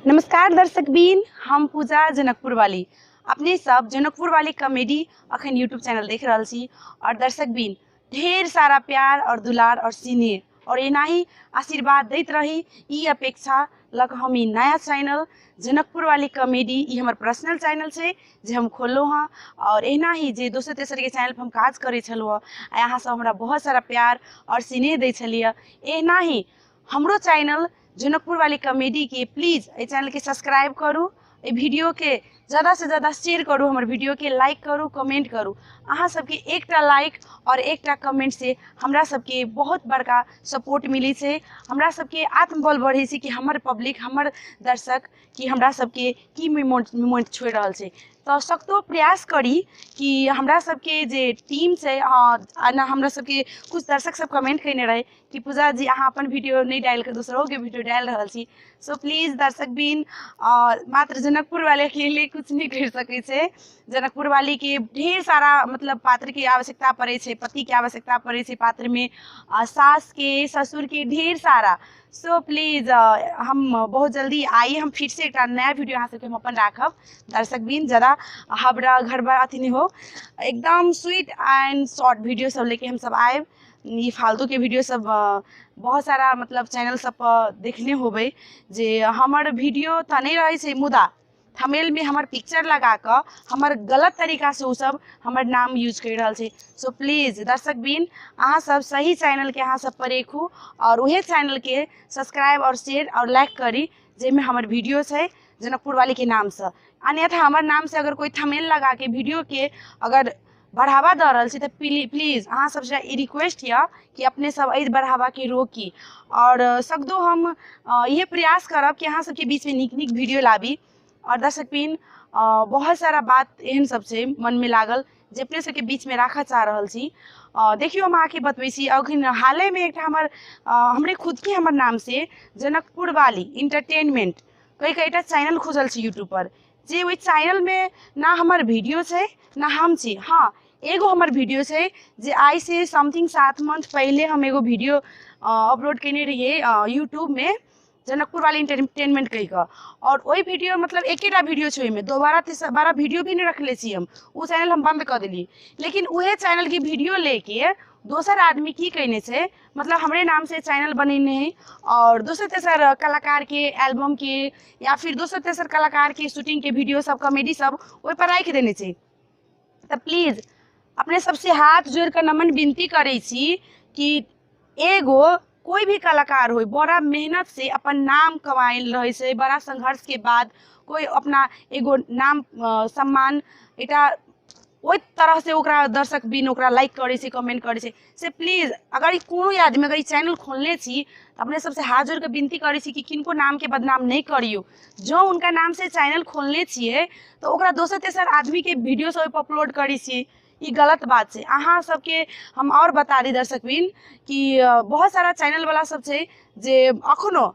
नमस्कार दर्शक बीन, हम पूजा जनकपुर वाली। अपने सब जनकपुर वाली कॉमेडी अखन यूट्यूब चैनल देख रहल छी। और दर्शक बीन ढेर सारा प्यार और दुलार और स्नेह और एना ही आशीर्वाद दैत रही, ई अपेक्षा लग हम ई नया चैनल जनकपुर वाली कॉमेडी, ई हमर पर्सनल चैनल छै जे हम खोललहुँ हँ। और एना ही जे दोसर तेसर के चैनल पर हम काज करै छलहुँ हँ, आ अहाँ सब हमरा बहुत सारा प्यार और स्नेह दै छलियै, एना ही हमरो चैनल जनकपुर वाली कॉमेडी के प्लीज एहि चैनल के सब्सक्राइब करू, एहि वीडियो के ज़्यादा से ज़्यादा शेयर करू, हमर वीडियो के लाइक करू, कमेंट करू। अहाँ सबके एकटा लाइक और एकटा कमेंट से हमरा सबके बहुत बड़का सपोर्ट मिलै छै, हमरा सबके आत्मबल बढ़ै छै कि हमर पब्लिक, हमर दर्शक कि हमरा सबके की मोमेंट छोड़ि रहल छै। तऽ सख्तो प्रयास करी कि हमरा सबके जे टीम छै, ना हमरा सबके कुछ दर्शक सब कमेंट कयने रहै कि पूजा जी अहाँ अपन वीडियो नहि डालि कऽ दोसरोके वीडियो डालि रहल छी। सो प्लीज दर्शक बिन, मात्र जनकपुर वाले अकेले कुछ नहि करि सकै छै। जनकपुर वालीके ढेर सारा मतलब पात्रके आवश्यकता पड़ै छै, पतिके आवश्यकता पड़ै छै पात्रमे, सासके, ससुरके, ढेर सारा। सो प्लीज हम बहुत जल्दी आई हम फिर से एकटा नया वीडियो अहाँ सबके हम अपन राखब। दर्शक बिन ज़्यादा हबड़ा घड़बड़ा अथी नहि हो, एकदम स्वीट एंड शॉर्ट वीडियो सब लेके हम सब आयब। ई फालतू के वीडियो सब बहुत सारा मतलब चैनल सब पर देखने होबै जे हमर वीडियो तऽ नहि रहै छै, मुदा थंबनेल में हमर पिक्चर लगा कऽ हमर गलत तरीका से ओ सब हमर नाम यूज करि रहल छै। सो प्लीज दर्शक बिन अहाँ सब सही चैनल के अहाँ सब परेखू और उहे चैनल के सब्सक्राइब और शेयर और लाइक करी जाहिमे हमर वीडियो छै जनकपुर वाली के नाम से। अन्यथा हमर नाम से अगर कोई थंबनेल लगा के वीडियो के अगर बढ़ावा दऽ रहल छी तऽ प्लीज अहाँ सबसँ ई रिक्वेस्ट यऽ कि अपने सब एहि बढ़ावाके रोकी। और सगदो हम इहे प्रयास करब कि अहाँ सबके बीचमे नीक नीक वीडियो लाबी। और दर्शक बिन बहुत सारा बात एहन सब छै मनमे लागल जे अपने सबके बीचमे राखऽ चाह रहल छी। देखियौ हम अहाँके बतबै छी, अखन हालेमे एकटा हमर हमरे खुदके हमर नाम से जनकपुर वाली इंटरटेनमेंट कहि कऽ एकटा चैनल खुजल छै यूट्यूब पर, जे ओहि चैनलमे ना हमर वीडियो छै ना हम छी। हाँ, एगो हमर वीडियो छै जे आइ से समथिंग 7 मंथ पहिले हम एगो वीडियो अपलोड कयने रहियै यूट्यूबमे जनकपुर वाली इंटरटेनमेंट कहि कऽ। और ओहि वीडियो मतलब एकेटा वीडियो छै ओहिमे, दोबारा तेसर वीडियो भी नहि रखले छी हम, ओ चैनल हम बंद कऽ देलियै। लेकिन उहे चैनलके वीडियो लेके दोसर आदमी की कयने छै, मतलब हमरे नाम से चैनल बनेने है और दोसर तेसर कलाकार के एल्बम के या फिर दोसर तेसर कलाकार के शूटिंग के वीडियो सब कॉमेडी सब ओहि पर राखि देने छै। तऽ प्लीज अपने सबसे हाथ जोड़ि कऽ नमन विनती करै छी कि एगो कोई भी कलाकार हो बड़ा मेहनत से अपन नाम कमायल रहै छै, बड़ा संघर्ष के बाद कोई अपना एगो नाम सम्मान एकटा ओहि तरह से ओकरा दर्शक बिन ओकरा लाइक करै छै, कमेंट करै छै। से प्लीज अगर ई कोनो आदमी अगर ई चैनल खोलने छी तऽ अपने सबसे हाथ जोड़ि कऽ विनती करै छी कि किनको नामके बदनाम नहि करियौ। जँ हुनका नामसँ चैनल खोलने छियै तऽ ओकरा दोसर तेसर आदमीके वीडियो सब ओहिपर अपलोड करै छियै, ई गलत बात छै। अहाँ सबके हम आओर बता दी दर्शक बिन कि बहुत सारा चैनलवला सब छै जे अखनो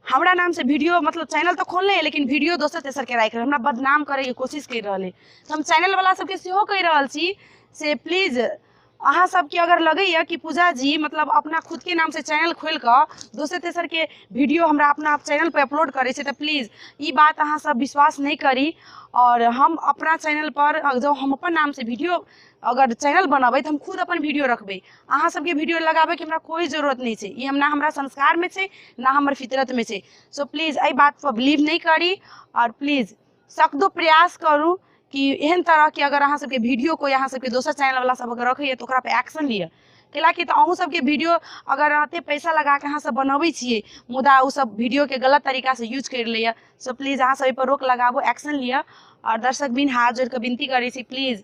हमरा नाम से वीडियो मतलब चैनल तऽ खोलने है लेकिन वीडियो दोसर तेसर के राखि हमरा बदनाम करैके कोशिश करि रहल है। तऽ हम चैनलवला सबके सेहो कहि रहल छी से प्लीज अहाँ सबके अगर लगैए कि पूजा जी मतलब अपना खुदके नामसँ चैनल खोलि कऽ दोसर तेसरके वीडियो हमरा अपना चैनलपर अपलोड करै छै तऽ प्लीज ई बात अहाँ सब विश्वास नहि करी। और हम अपना चैनलपर जँ हम अपन नामसँ वीडियो अगर चैनल बनबै तऽ हम खुद अपन वीडियो रखबै, अहाँ सबके वीडियो लगाबैके हमरा कोइ जरूरत नहि छै। ई हम ना हमरा संस्कारमे छै ना हमर फितरतमे छै। सो प्लीज एहि बातपर बिलीव नहि करी और प्लीज सख्तो प्रयास करू कि एहन तरहके अगर अहाँ सबके वीडियो कोइ अहाँ सबके दोसर चैनलवला सब अगर रखैए तऽ ओकरा पर एक्शन लिअ। कैलाकि तऽ अहूँ सबके वीडियो अगर एते पैसा लगाके अहाँ सब बनबै छियै मुदा ओ सब वीडियोके गलत तरीकासँ यूज करि लैए। सो प्लीज अहाँ सब एहिपर रोक लगाबू, एक्शन लिअ। और दर्शक बिन हाथ जोड़ि कऽ विनती करै छी प्लीज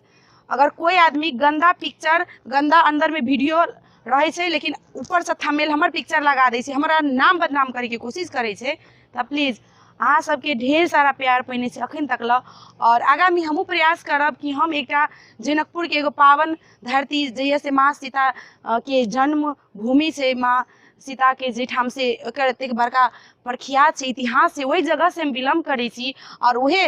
अगर कोइ आदमी गन्दा पिक्चर गन्दा अन्दरमे वीडियो रहै छै लेकिन ऊपरसँ थंबनेल हमर पिक्चर लगा दै छै, हमरा नाम बदनाम करैके कोशिश करै छै तऽ प्लीज अहाँ सबके ढेर सारा प्यार पहिने छै अखन तक लऽ। और आगामी हमहूँ प्रयास करब कि हम एकटा जनकपुरके एगो पावन धरती जहियासँ माँ सीता के जन्म भूमि छै, माँ सीताके जाहिठाम से एकर एतेक बड़का प्रख्यात छै, इतिहास छै, ओहि जगहसँ हम बिलोंग करै छी और उहे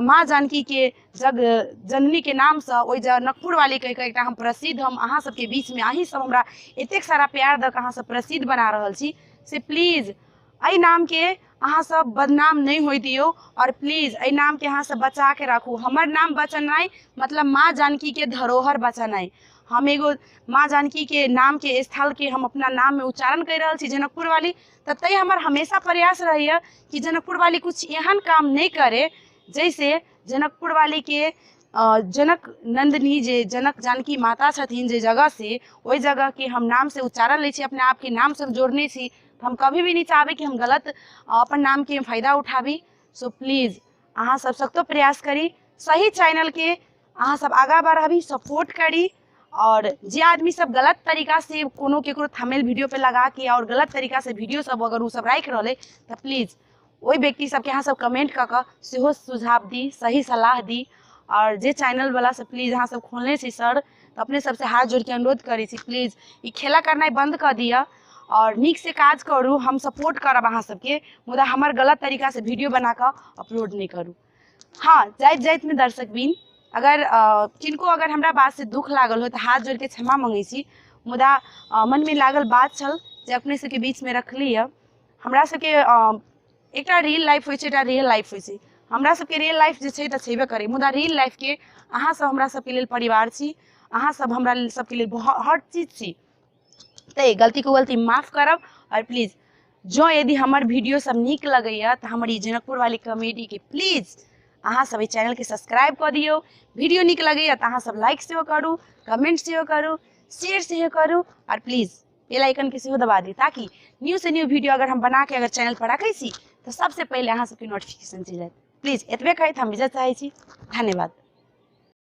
माँ जानकीके जग जननीके नामसँ ओहि जनकपुर वाली कहि कऽ एकटा हम प्रसिद्ध हम अहाँ सबके बीचमे अहीं सब हमरा एतेक सारा प्यार दऽ कऽ अहाँ सब प्रसिद्ध बना रहल छी। से प्लीज एहि नामके अहाँ सब बदनाम नहि होइ दियौ आओर प्लीज एहि नामके अहाँ सब बचाके राखू। हमर नाम बचेनाइ मतलब माँ जानकीके धरोहर बचेनाइ। हम एगो माँ जानकीके नामके स्थलके हम अपना नाममे उच्चारण करि रहल छी जनकपुर वाली, तऽ तैँ हमर हमेशा प्रयास रहैए कि जनकपुर वाली किछु एहन काम नहि करे जाहिसँ जनकपुर वालीके जनक नन्दिनी जे जनक जानकी माता छथिन जे जगह से ओहि जगहके हम नामसँ उच्चारण लै छी, अपना आपके नामसँ हम जोड़ने छी। तऽ हम कभी भी नहि चाहबै कि हम गलत अपन नामके फायदा उठाबी। सो प्लीज अहाँ सब सख्तो प्रयास करी, सही चैनलके अहाँ सब आगाँ बढ़ाबी, सपोर्ट करी। और जे आदमी सब गलत तरीका से कोनो केकरो थंबनेल वीडियो पे लगा के और गलत तरीका से वीडियो सब अगर ओ सब राखि रहल अइ तऽ प्लीज ओहि व्यक्ति सबके अहाँ सब कमेंट कऽ कऽ सेहो सुझाव दी, सही सलाह दी। और जे चैनल वाला सब प्लीज अहाँ सब खोलने छी सर, तऽ अपने सबसे हाथ जोड़िके अनुरोध करै छी प्लीज ई खेला करनाइ बन्द कऽ दिअ और नीक से काज करू, हम सपोर्ट करब अहाँ सबके, मुदा हमर गलत तरीका से वीडियो बना कऽ अपलोड नहि करू। हाँ, जाइत जाइतमे दर्शक बिन अगर किनको अगर हमरा बातसँ दुःख लागल हो तऽ हाथ जोड़िके क्षमा मङ्गै छी, मुदा मनमे लागल बात छल जे अपने सबके बीचमे रखली यऽ। हमरा सबके एकटा रियल लाइफ होइ छै, एकटा रियल लाइफ होइ छै। हमरा सबके रियल लाइफ जे छै तऽ छेबे करै, मुदा रियल लाइफके अहाँ सब हमरा सबके लेल परिवार छी, अहाँ सब हमरा सबके लेल हर चीज छी। तऽ गलतीके गलती माफ करब आओर प्लीज जँ यदि हमर वीडियो सब नीक लगैए तऽ हमर ई जनकपुर वाली कॉमेडीके प्लीज अहाँ सब एहि चैनलके सब्सक्राइब कऽ दियौ। वीडियो नीक लगैए तऽ अहाँ सब लाइक सेहो करू, कमेंट सेहो करू, शेयर सेहो करू आओर प्लीज बेल आइकनके सेहो दबा दियौ, ताकि न्यू से न्यू वीडियो अगर हम बनाके अगर चैनल पर रखै छी तऽ सबसँ पहिले अहाँ सबके नोटिफिकेशन चलि जायत। प्लीज एतबे कहैत हम विजय चाहै छी। धन्यवाद।